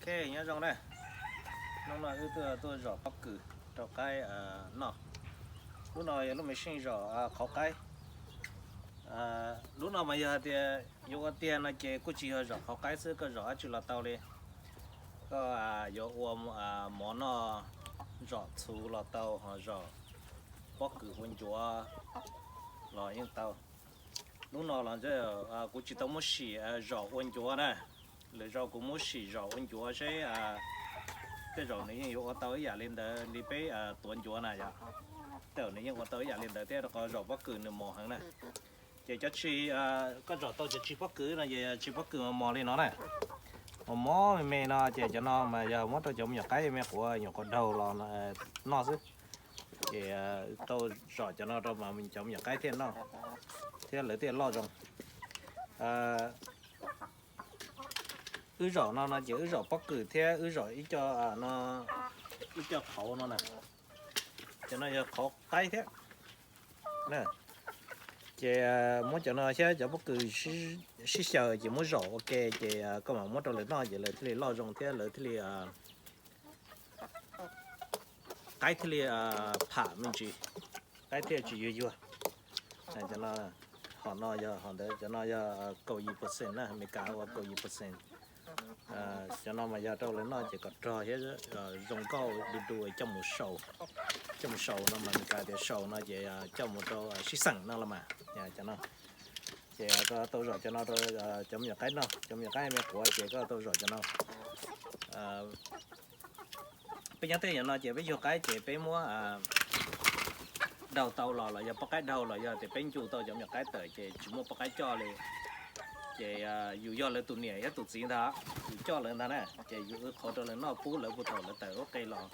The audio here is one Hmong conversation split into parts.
Nyob zoo na, hnub no wb tuaj zom pob kws rau qaib noj. Lub no yog lub machine zom qhauv qaib. Lub no mas yog tias yuav ua tiag no ces kuj tsis yog zom qhauv qaib xwb, koj zom dab tsi los tau li. Koj yuav ua mov noj, zom txhuv los tau, ho zom pob kws ua ncuav los yeej tau. Lub no los kuv tsis tau muab sim zom ua ncuav na. Lwm zaus kuv muab sim zom ua ncuav seb, tej zaum nws yeej yuav ua tau ib yam li ntawd li peb tuav ncuav na yom. Tej zaum nws yeej ua tau ib yam li ntawd thiab, rau qhov zom pob kws nws mos heev na. Ces cov tsi, koj zom tau cov tsi pob kws no ces tsi pob kws mos mos li no na. Mos mos me me no ces cov no mas yog muab rau cov me nyuam qaib me quav nyuam qhuav daug los noj xwb. Ces tau zom cov no rau cov me nyuam qaib thiaj noj, thiab lawv thiaj loj zoo. Wb zom no no ces wb zom pob kws thiab wb zom ib co, ib co qhauv no na. Cov no yog qhauv qaib thiab. Ces muab cov no thiab cov pob kws sib xyaw ces muab zom ua ke ces koj mam muab rau lawv noj ces lawv thiaj li loj zoo thiab lawv thiaj li, qaib thiaj li pham me ntsis, qaib thiaj tsis yuag yuag. Cov no, hom no yog hom ntawd, cov no yog kaum yim percent na, Amelikas ua kaum yim percent. Cov no mas yog rau lawv noj ces kom rog thiab zoo nkauj du du coj mus sau. Coj mus sau no mas Amelikas tias sau no ces coj mus rau sib xeem no los mas. Cov no ces koj tau zom cov no rau cov me nyuam qaib noj, cov me nyuam qaib me quav ces koj tau zom cov no. Peb nyob tej nyuag no ces peb yug qaib ces peb muab daug tau los los yog poj qaib daug los yog tias peb ncu tau cov me nyuam qaib tawm ces tsis muaj poj qaib coj li. Ces yus yog lawv tus niam thiab tus txiv ntag, yus coj lawv ntag na, ces yus ua qhauv rau lawv noj pub lawv puag thaum lawv tawm ua qe los.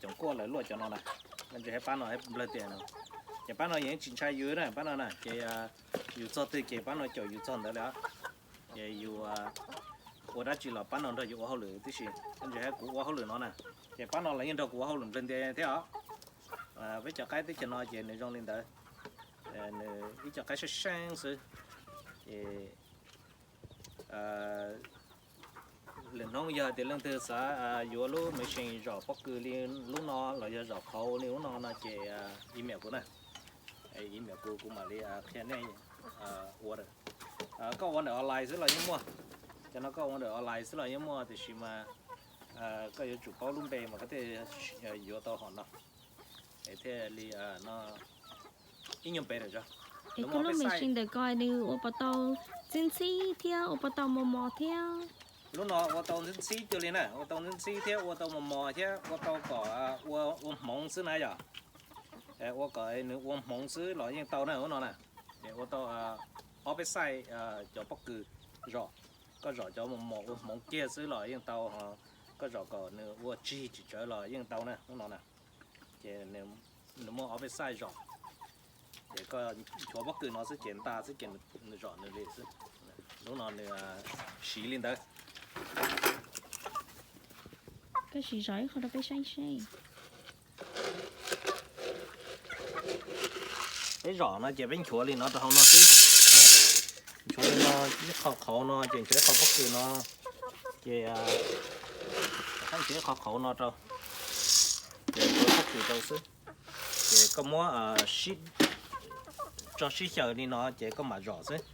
Coom kuaj lawv luaj cov no na, ntsis hais pab no nplawg tias no. Ces pab no yeej tsis ntshai yus na, pab no na ces yus txog twg ces pab no caum yus txog ntawd li. Ces yus ua dab tsi los pab no nrog yus ua hauj lwm tib si, ntsis hais kuv ua hauj lwm no na, ces pab no los yeej nrog kuv ua hauj lwm nplawg ntias thiab os. Peb cov qaib teb chaws no ces nws zoo li ntawd, nws ib co qaib seeb seeb xwb. Ces lwm hnub yog tias leej twg xav yuav lub machine zom pob kws li lub no los yog zom qhauv li lub no no ces email kuv na, email kuv, kuv mam li qhia nej ua. Koj ua ntawm online xwb los yeej muaj, cov no koj ua ntawm online xwb los yeej muaj, tiam sis mas koj yuav tsum paub lub npe mas koj thiaj yuav tau hom no, es thiaj li no ib nyuag npe lawm. Es koj lub machine ntawm ko nws ua puas tau ntxhib ntxhib thiab ua puas tau mos mos thiab? Lub no ua tau ntxhib ntxhib cuag li na, ua tau ntxhib ntxhib thiab ua tau mos mos thiab ua tau kom ua, ua hmoov xwb na yom. Ua kom nws ua hmoov xwb los yeej tau na lub no na. Es ua tau ob peb xaij cov pob kws zom, koj zom cov mos mos ua hmoov kiag xwb los yeej tau, koj zom kom nws ua tsig tsis tsawv los yeej tau na lub no na. Ces nws muaj ob peb xaij zom, ces koj nchuav pob kws no xwb ces nta xwb ces nws zom nws li xwb. Lub no nws siv li ntawd. Koj sim zom ib qho rau peb saib seb. Peb zom no ces peb nchuav li no rau hauv no xwb. Nchuav li no ib qho qhauv no ces nchuav ib qho pob kws no, ces nchuav ib qho qhauv no rau, ces nchuav pob kws rau xwb. Ces koj muab tso sib xyaw li no ces koj mam zom xwb.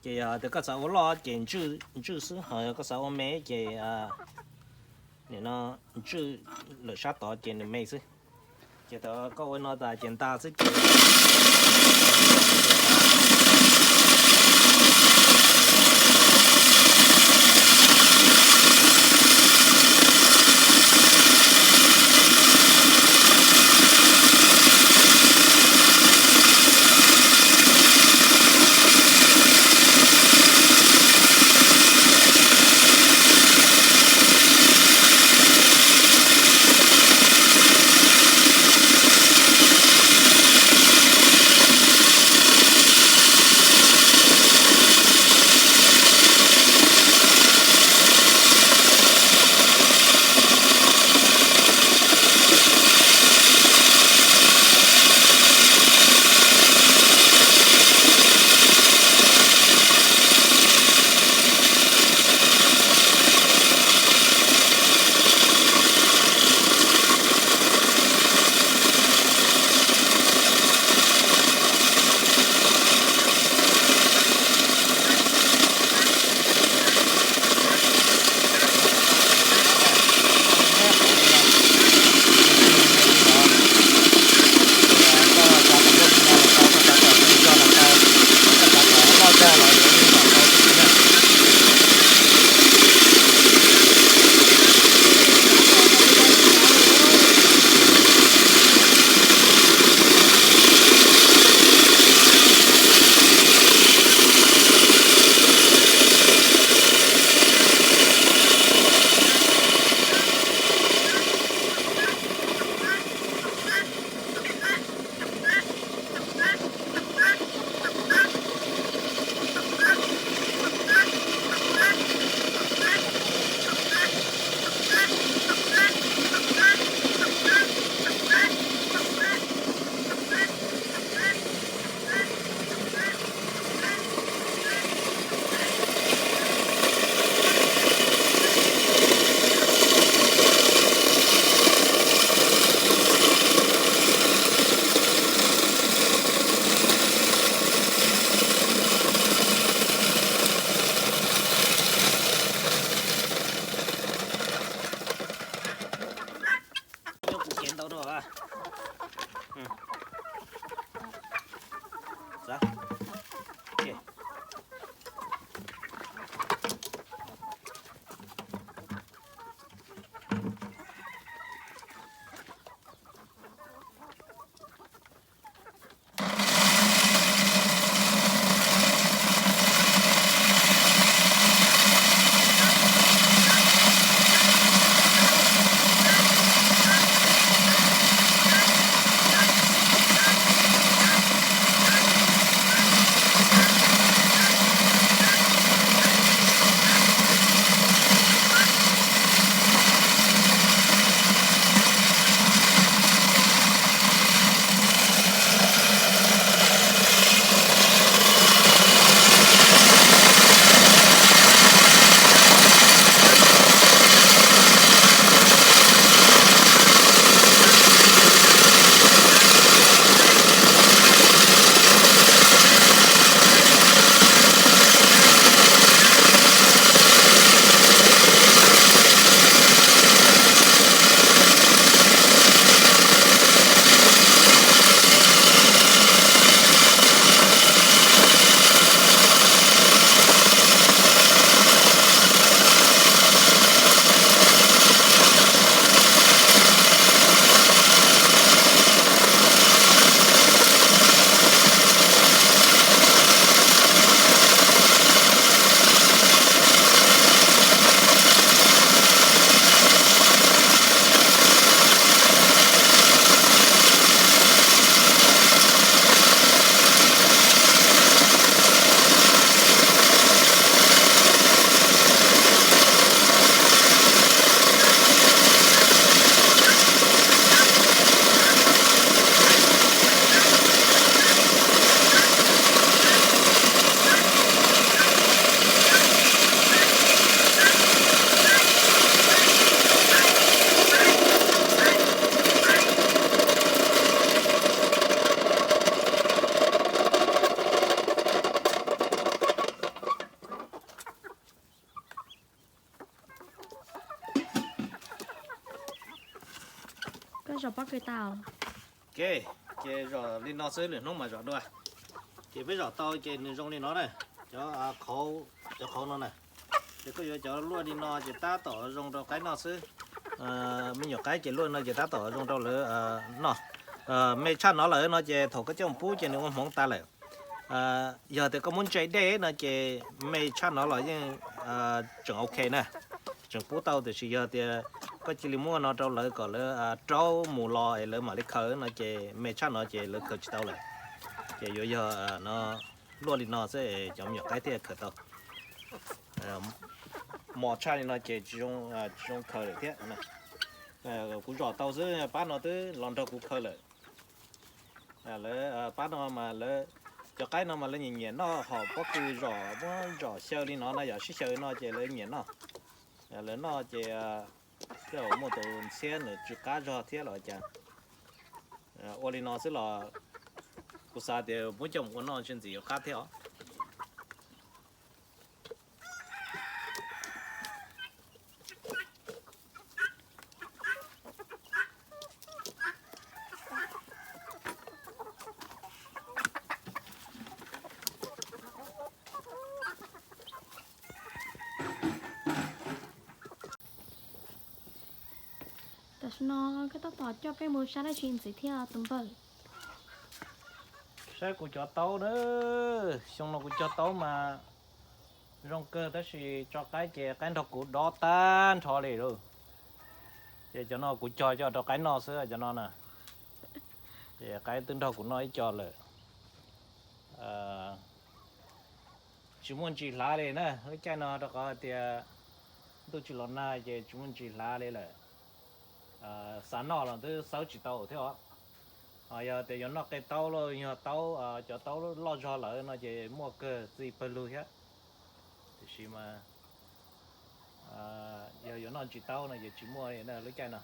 Ces yog tias koj xav ua loj ces ntswj xwb, ho yog koj xav ua me ces nim no ntswj lawm sab tod ces nws me xwb. Ces thaum koj ua no tas ces nta xwb ces Zom pob kws tau. Ok, ces zom li no xwb, lwm hnub mas zom dua. Ces peb zom tau ces nws zoo li no na, cov qhauv, cov qhauv no na. Ces koj yuav cov luaj li no ces tab tom zoo rau qaib noj xwb. Me nyuam qaib ces luaj no ces tab tom zoo rau lawv noj. Me tshaj no lawm no ces thaum koj coj mus pub ces nws ua hmoov tas lawm. Yog tias koj muab ntse dej no ces me tshaj no los yeej tseem ok na, tseem pub tau, tiam sis yog tias koj cia li muab no rau lawv kom lawv raub mus los es lawv mam li khaws no ces me tshaj no ces lawv khaws tsis tau lawm. Ces yuav yog no luaj li no xwb cov me nyuam qaib thiaj khaws tau. Mos tshaj li no ces tsis zoo khaws lawm thiab. Kuv zom tau xwb, pab no twb los nrog kuv khaws lawm. Lawv pab no mas lawv, cov qaib no mas lawv nyiam nyiam noj hom pob kws zom, muab zom xyaw li no no, yog sib xyaw no ces lawv nyiam noj. Lawv noj ces tej zaum muaj tus ntxhiab nws tsw qab zog thiab los cas. Ua li no xwb los kuv xav tias muab coj mus ua noj tsw ntxim yuav qab thiab os. Tam sim no koj tab tom coj peb mus saib dab tsi ntxiv thiab tus npawg? Saib kuv cov taub na, xyoo no kuv cov taub mas zoo kawg tab sis tso qaib ces qaib nrog kuv dob tag nrho li lauj. Ces cov no kuv cog coj rau qaib noj xwb cov no na. Ces qaib twb nrog kuv noj ib co lawm. Tsis muaj ntsis hlav li na, lub caij no rau qhov hais tias ntuj tsis los nag ces tsis muaj ntsis hlav li lawm. Xav noj los twb xawb tsis tau thiab os. Ho yog tias yuav noj qe taub los yog taub, cov taub loj zog lawm no ces muaj kawg txij pawg lug thiab. Tiam sis mas yog yuav noj ntsis taub no ces tsis muaj li na lub caij no.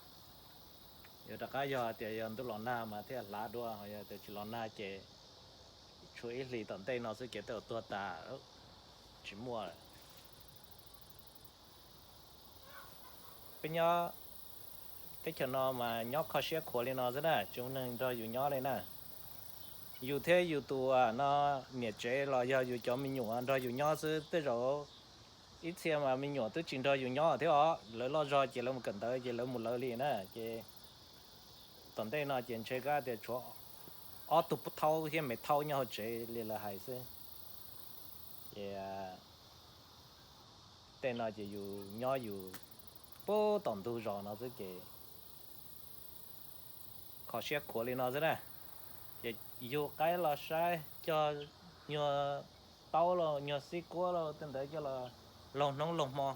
Yuav rov qab yog tias yog ntuj los nag mas thiaj hlav dua, ho yog tias tsis los nag ces tshuav ib hlis tom ntej no xwb ces tej zaum tuag tas, tsis muaj lawm. Peb nyob teb chaws no mas nyob kho siab khuav li no xwb na, tsis muaj neeg nrog yus nyob li na. Yus thiab yus tus no niam tsev los yog yus cov me nyuam nrog yus nyob xwb, tej zaum ib txhia mas me nyuam twb tsis nrog yus nyob thiab os, lawv loj zog ces lawv mus kawm ntawv ces lawv mus lawv li na. Ces tom ntej no ces ntshe kab tias tshuav ob tug pub thaub thiab me thaub nyob hauv tsev li lawv hais xwb. Ces tej no ces yus nyob yus pub tom ntug zos no xwb ces kho siab khuav li no xwb na. Ces yug qaib los saib cog nyuag taub los nyuag xib kuab los tej ntawd coj los laug hnub laug hmo.